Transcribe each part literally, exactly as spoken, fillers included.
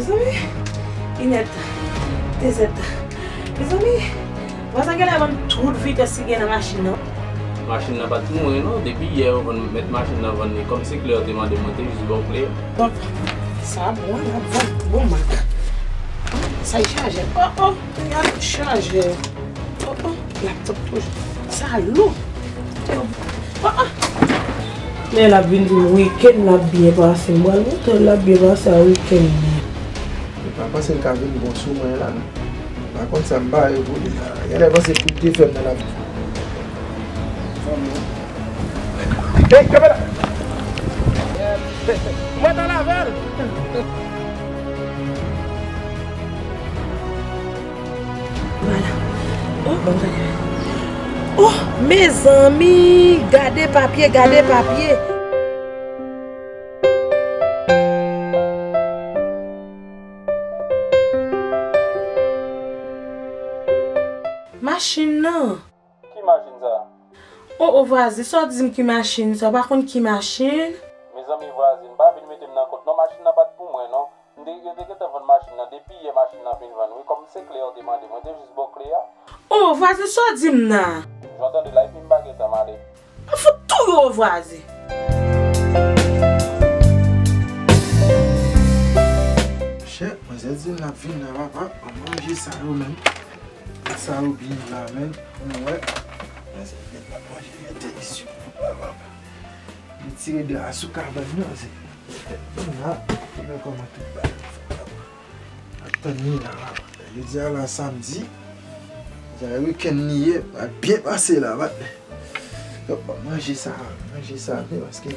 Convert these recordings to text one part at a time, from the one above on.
Mezanmi, inèdtan, dezèdtan. Mezanmi, vwazin genlè vann tout vitès ki gen nan machin nan. Machin nan pa t pou mwen non. Depi yè yo vann, mèt machin nan vann li. Kòm se kle yo te mande, mwen te jis ba w kle a. Bon, sa bon, l ap vann bon mak. Sa e chajè. Oh, oh, kounye a l ap chajè. Oh, oh, laptop toujou. Sa lou. Oh, oh. Men l ap vin di m wikenn l ap byen pase. M pral montre l l ap byen pase a wikenn li. Li pa panse l ka vin bon sou mwen la non. Pa konn sa m bare pou li la. Genlè panse pou l te fè m nan lavi. Hey, kanpe la! Mwen t al avè l! Vwala. Oh, bon bagay. Oh, mezanmi, gade papye, gade papye. Machin nan. Ki machin sa? Oh, oh, vwazin, sa w di m ki machin sa? W pa konn ki machin? Mezanmi, vwazin, pa vin mete m nan kont non, machin nan pa t pou mwen non. M te, yo te gentan vann machin nan, depi yè machin nan fin vann wi. Kòm se kle yo te mande, mwen te jis ba w kle a. Oh, vwazin, sa w di m nan? Jan w tande la, epi m pa gen tan, m ale. Mwen fout touye w, vwazin. Chè, manzè di l n ap vin la, papa. Ban m ranje sa yo menm. Sa yo byen la menm. Pou nou wè. Manzè vin la, manje, mete isi. Li tire dra sou kabann nan, se. Vin la, pou nou kòman tout bagay. Ap tann li la. Jodi a la samdi. Jodi a wikenn li ye, pral byen pase la, patnè. Yo, ban manje sa, manje sa byen, paske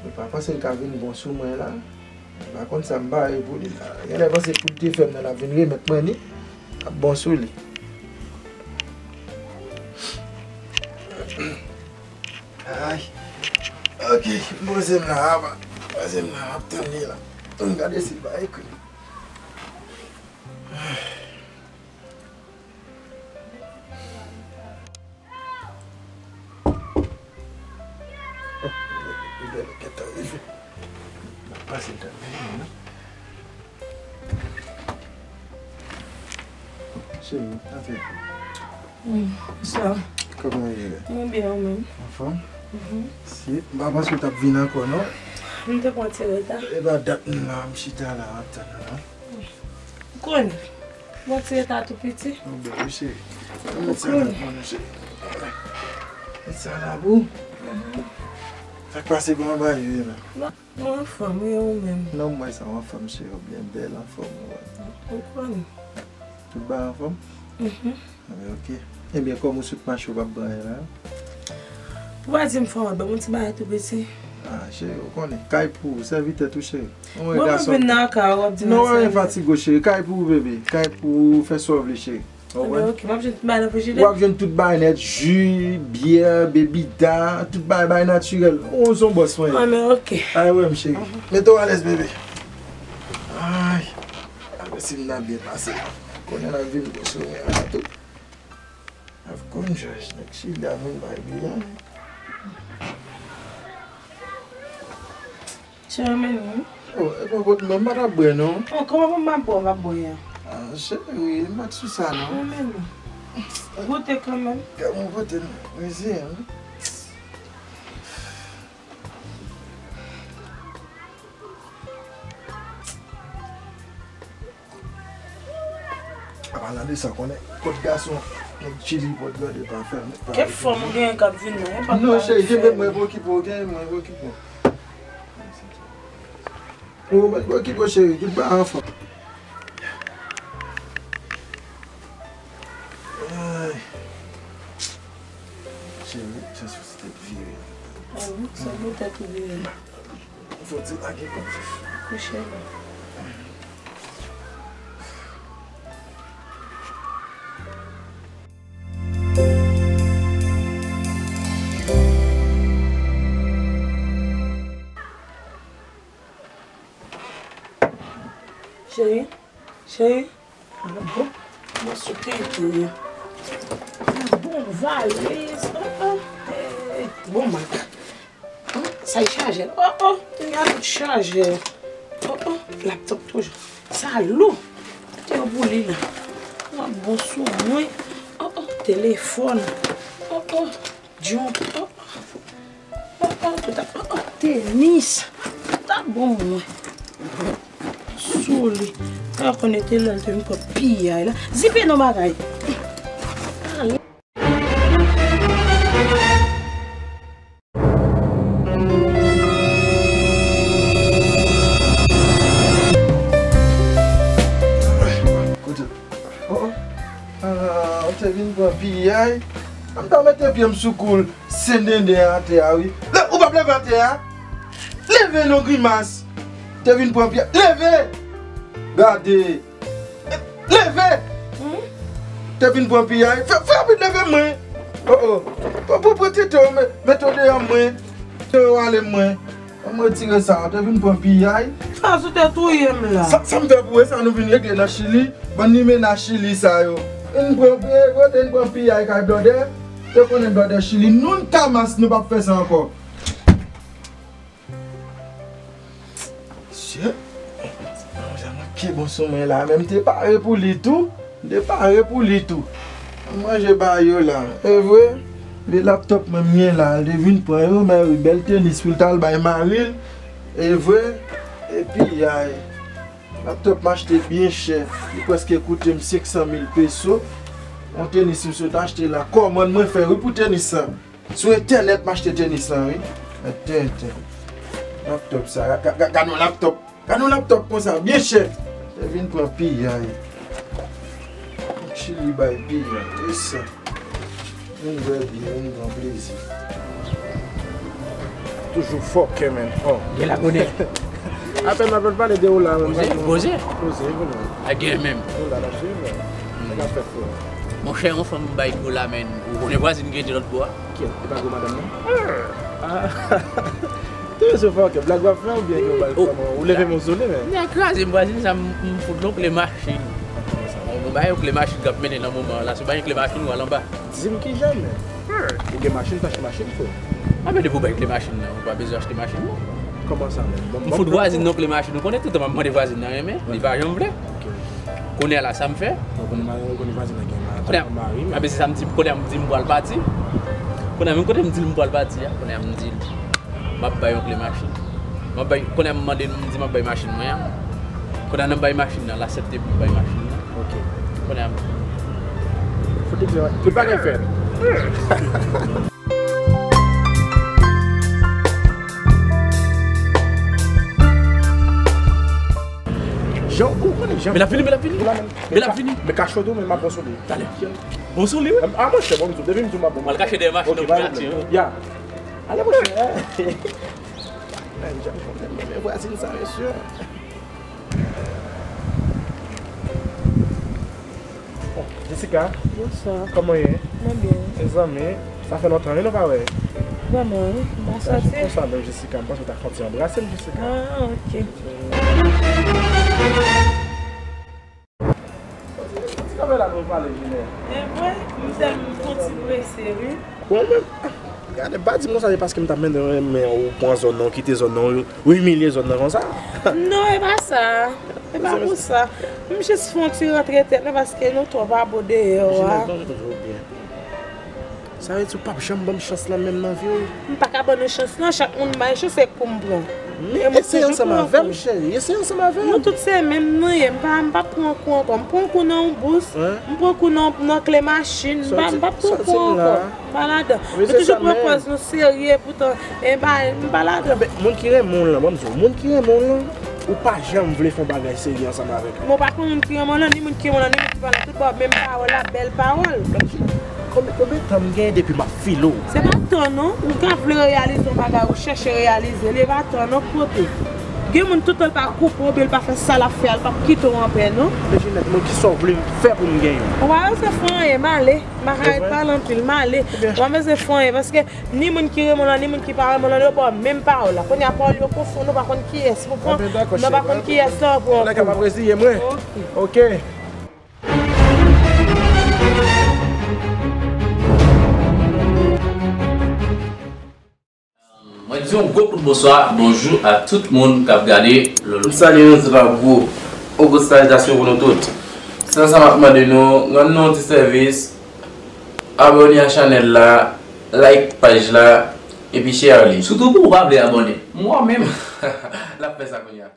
mwen pa panse l ka vin bon sou mwen la. Mwen pa konn sa m bare pou li la. Genlè panse pou l te fè m nan, l ap vin remèt mwen li. Ap bon sou li. Ay. Ok, m poze m la, apa. Poze m la, ap tann li la. Ann gade si l pa ekri. Li bèl gentan rive. Pase l tann li non. Cheri, antre. Wi, bonswa. Kòman w ye? Mwen byen, ou menm? Anfòm? Mhm. Si, m pa panse w t ap vin ankò, non? M te pran ti reta. E pa dat m la, m chita la, m ap tann ou, non? Ou konnen. Bon, ti reta tou piti. Ou bèl, wi, cheri. Ou konnen. Met sa la pou nou, cheri. Met sa la pou ou. Mhm. Sa k pase, kòman bagay yo ye la? Mwen anfòm, wi, ou menm? Non, mwen sa, w anfòm, cheri, w byen bèl, anfòm, ou wè. Ou konnen. Tout bagay anfòm? Mhm. Anben, ok. Ebyen, kòm ou sot mache, ou p ap pran anyen la? Ou pa di m fè wont, ban m yon ti bagay tou piti. Ah, cheri, ou konnen. Kay pou ou, sèvi tèt ou, cheri. Ou wè gason. Bon, mwen vin nan kay ou, w ap di m. Non, anyen fatige w, cheri. Kay pou ou, bebe. Kay pou ou, fè sa w vle, cheri. Ou konprann? Anben, ok, m ap jwenn tout bagay nan frijidè. W ap jwenn tout bagay nèt, ji, byè, bebida, tout bagay, bagay natirèl. Ou se yon bòs mwen ye. Anben, ok. Ay, wè m, cheri. Mete w alèz, bebe. Ay. Alèz si m nan byen pase. Konnen l ap vin bòs mwen an tou. Ap konn jòj, nèg chili a vin bay li a. Cheri, men nou. Oh, e pa pot mwen, m pa t ap bwè, non. Oh, kòman pou m ap bwè, w ap bwè a? Ah, cheri, m pa t sou sa, non. Men nou. Goute kanmenm. Kè mwen pote, mezi, hein. Apa la de sa, konnen kot gason, nèg chili pot gade pa fè. Kèk fanm ou genyen k ap vin nan, yo pa. Non, cheri, gen menm mwen pou okipe w, gen menm mwen pou okipe w. Ou mèt pou okipe w, cheri, tout bagay anfòm. Ay. Cheri, chans pou ti tèt vire. Ah wi, se pou tèt ou vire. Fò ti lage kò. Kouche. Cheri, cheri. Ah bon, mwen sou tenten an. Ah bon, valiz. Oh, oh. Eh, bon, mak. Sa e chajè. Oh, oh, kounye a tout chajè. Oh, oh, laptop toujou. Sa lou. Te yo pou li la. W ap bon sou mwen. Oh, oh, telefòn. Oh, oh, jump. Oh, oh, oh, tout a, oh, oh, tenis. Tout a bon mwen. Sou li. A konnen te lè l te vin pran piyay la. Zipe non bagay. Kote? Oh, oh. Ah, ou te vin pran piyay. M ta mete pye m sou kou l, sendenden atè a, wi. Le, ou p ap leve atè a? Leve non, grimas. Te vin pran piyay. Leve! Gade. Leve! Te vin pran piyay. Fè, fè rapid leve mwen. Oh, oh. Pran, pran, pran tete w, met, met w deyò mwen. Tete w ale mwen. An m retire sa, ou te vin pran piyay. Faz ou te touye m la. Sa, sa m fè pou ou, e sa nou vin regle nan Chili? Bann limena Chili sa yo. Vin pran, e, ou te vin pran piyay kay blòdè. Te konnen blòdè Chili, nou n kamas, nou p ap fè sa ankò. Mesye, manje manke bon sou mwen la, men m te pare pou li tou. M te pare pou li tou. Manje ba yo la. E vre, de laptop mwen m gen la, li vin pran yo, men wi, bèl tenis pou l t al bay mari l. E vre, epi ay. Laptop m achte byen chè. Li prèske koute m senk san mil peso. Yon tenis m sot achte la. Kòmann mwen fè wi pou tenis sa. Sou entènèt m achte tenis lan, wi. Entènèt. Laptop sa, ga-, ga-, ga-, gad yon laptop. Gad yon laptop konsa, byen chè. Te vin pran piyay. Chili bay piyay, e sa. Vin bwè byen, vin pran plezi. Toujou fòkè, men. Oh. Gen la bonè. Apèn m ap pale de ou la, men. Poze, poze. Poze, vini. A gen menm. Ou la, n ap swiv. Sa k ap fèt, frè? Monchè, yon fanm bay gwo la, men. Ou konnen vwazin ki rete lòt bò a? Kiyès? E pa gwo madanm nan? Ah. Te mesye fòkè, blag w ap fè oubyen gen yon bal kòman? Ou leve mozole, men. Nèg kraze m, vwazin sa m, m fout non kle machin. Bon, bon, ba yo kle machin k ap mennen nan moman an la. Si w pa gen kle machin, ou al anba. Di m kijan, men. Ou gen machin, ou t achte machin, frè? A, men depi w bay kle machin nan, ou pa bezwen achte machin, non. Kòman sa, men? M fout vwazin nan kle machin. Ou konnen toutan m ap mande vwazin nan, men li pa janm vle. Ok. Kounye a la, sa m fè? Bon, kounye a, kounye vwazin nan gen mari, men. Kounye a, men se sa m di, kounye a m di m pral pati. Kounye a, menm kote m di l m pral pati a, kounye a m di l, m ap bay yon kle machin. M ap bay, kounye a m mande l, m di m ap bay machin mwen an. Kounye a nan bay machin nan, l aksepte pou m bay machin nan. Ok. Kounye a m. Fout li fè, tout bagay fèt. Jan, ou konnen jan. Men l ap vini, men l ap vini. Ou la menm. Men l ap vini. Men kache w tou, men m ap bon sou li. Talè. Bon sou li, wi. A, monchè, bon, m di w, depi m di w m ap bon. M al kache dèyè machin nan pou l atire. Ya. Ale, monchè. Men, jan, men, men, men vwazin sa, mesye. Bon, Jessica. Bonswa. Kòman w ye? Mwen byen. Mezanmi, sa fè lontan wi nou pa wè. Vrèman wi, m pa santi. Konsa menm Jessica, m panse w ta fè yon ti anbrase m, Jessica. Ah, ok. Ti kanpe la pou nou pale, Jinè. E vre, m tèlman fon ti prese wi. Bon, men, ah, gade, pa di m konsa, se paske m ta menm renmen ou pran zòn nan, ou kite zòn nan, ou imilye zòn nan konsa. Non, e pa sa. E pa pou sa. M jis fè yon ti rantre tèt mwen paske nou twòp abo deyò a. Jinèt, ban m di w byen. Sa vle di ou p ap janm ban m chans lan menm nan vi w? M pa ka ban nou chans lan, chak moun bay chans, se kou m pran. Men eseye ansanm avè m, cheri, eseye ansanm avè m. Nou tout se menm nou ye, m pa, m p ap pran kou ankò. M pran kou nan yon bous, m pran kou nan, nan kle machin, m pa, m p ap pran kou ankò. M pa ladan. Nou toujou pran pòz nou serye, poutan, e ba, m pa ladan. Men moun ki renmen w lan, ban m di w, moun ki renmen w lan, ou pa janm vle fè yon bagay serye ansanm avèk li. Men w pa konn moun ki renmen w lan, ni moun ki renmen w lan, ni moun ki pa renmen w lan, tout ba w menm pawòl la, bèl pawòl. Konbyen, konbyen tan m genyen depi m ap file w? Se pa tan non, ou ka vle reyalize yon bagay, ou chèche reyalize l, e pa tan non, kote. Gen moun toutan l pa koupe w, oubyen l pa fè sa l ap fè a, l p ap kite w anpè non. Men Jinèt, mwen, kisa w vle m fè pou m genyen w? Ou pa bezwen fè anyen, m ale. M pa ka ret pale anpil, m ale. Ou pa bezwen fè anyen, paske ni moun ki renmen w lan, ni moun ki pa renmen w lan, yo ba w menm pawòl la. Kounye a pawòl yo konfonn, ou pa konn kiyès pou pran, nou pa konn kiyès sa w pran. Anben dakò, cheri, m ap reziye mwen. Ok. Mwen di yon gwo kout bonswa, bonjou a tout moun k ap gade Lolo. M salye nou tout ap gwo. Bon, bon, salitations pou nou tout. Sèl sa m ap mande nou, rann nou yon ti sèvis, abòne a chanèl la, like paj la, epi share li. Sitou pou ou pa vle abòne. Mwen menm, l ap fè sa kounye a.